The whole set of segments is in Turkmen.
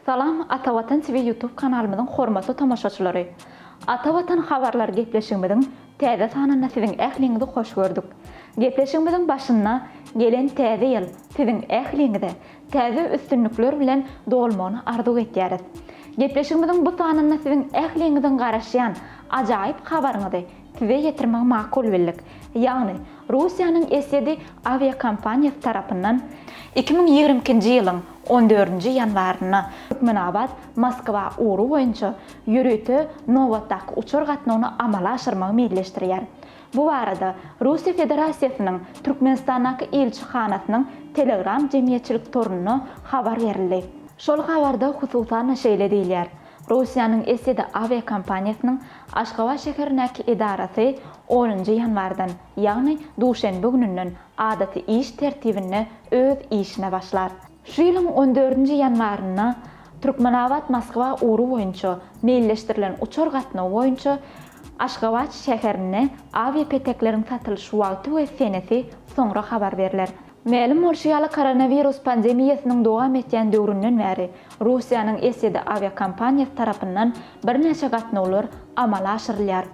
Salam Ata Watan TV YouTube kanalymyzyň hormatly tomaşaçylary! Ata Watan habarlar gepleşigimiziň täze sanynda siziň ähliňizi hoş gördük. Gepleşigimiziň başynda gelen täze ýyl siziň ähliňize täze üstünlikler bilen dolmagyny arzuw etýäris. Gepleşigimiziň bu sanynda siziň ähliňiziň garaşýan ajaýyp habaryňyzy size ýetirmegi makul bildik. Ýagny, Russiýanyň S-ýedi awiakompaniýasy tarapyndan 2022-nji ýylyň on dördünji ýanwarynda Türkmenabat, Moskwa ugry boýunça ýörite nobatdaky uçar gatnawyny amala aşyrmagy meýilleşdirýär. Bu barada Russiýa Federasiýasynyň Türkmenistandaky ilçihanasynyň Telegram jemgyýetçilik torunda habar berildi. Şol habarda hususan-da şeýle diýilýär, Russiýanyň S-ýedi awiakompaniýasynyň Aşgabat şäherindäki edarasy onunjy ýanwardan, ýagny duşenbe gününden adaty iş tertibinde öz işine başlar. Şu ýylyň on dördünji ýanwarynda Türkmenabat-Moskwa ugry boýunça meýilleşdirilen uçar gatnawy boýunça Aşgabat şäherinde awiapetekleriň satylyş wagty we senesi soňra habar berler. Mälim bolşy ýaly, koronawirus pandemiýasynyň dowam etýän döwründen bäri Russiýanyň S-ýedi awiakompaniýasy tarapyndan birnäçe gatnawlar amala aşyrylýar.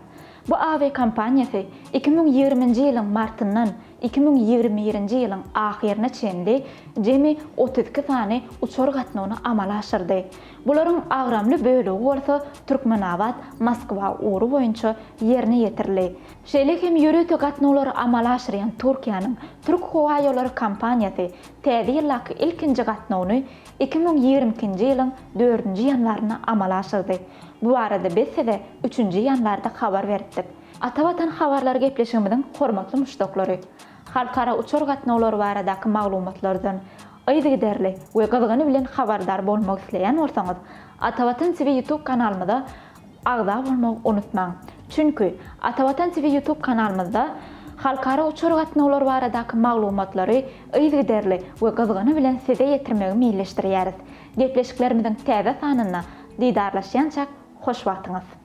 Bu awiakompaniýasy 2020-nji ýylyň martyndan 2021-nji ýylyň ahyryna çenli jemi 32 sany uçar gatnawyny amala aşyrdy. Bularyň agramly bölegi bolsa Türkmenabat, Moskwa ugry boýunça ýerine ýetirildi. Şeýle hem ýörite gatnawlary amala aşyrýan Türkiýäniň Türk howaýollary kompaniýasy Täze ýyldaky ilkinji gatnawyny 2022-nji ýylyň dördünji ýanwarynda amala aşyrdy. Bu barada biz size üçünji ýanwarda habar beripdik. Ata Watan habarlary gepleşigimiziň hormatly muşdaklary! Halkara uçar gatnawlary baradaky maglumatlardan yzygiderli we gyzgyny bilen habardar bolmak isleýän bolsaňyz, Atavatan TV YouTube kanalymyza agza bolmagy unutmaň. Çünki Atavatan TV YouTube kanalymyzda halkara uçar gatnawlary baradaky maglumatlary yzygiderli we gyzgyny bilen size ýetirmegi meýilleşdirýäris. Gepleşiklerimiziň täze sanynda didarlaşýançak hoş wagtyňyz!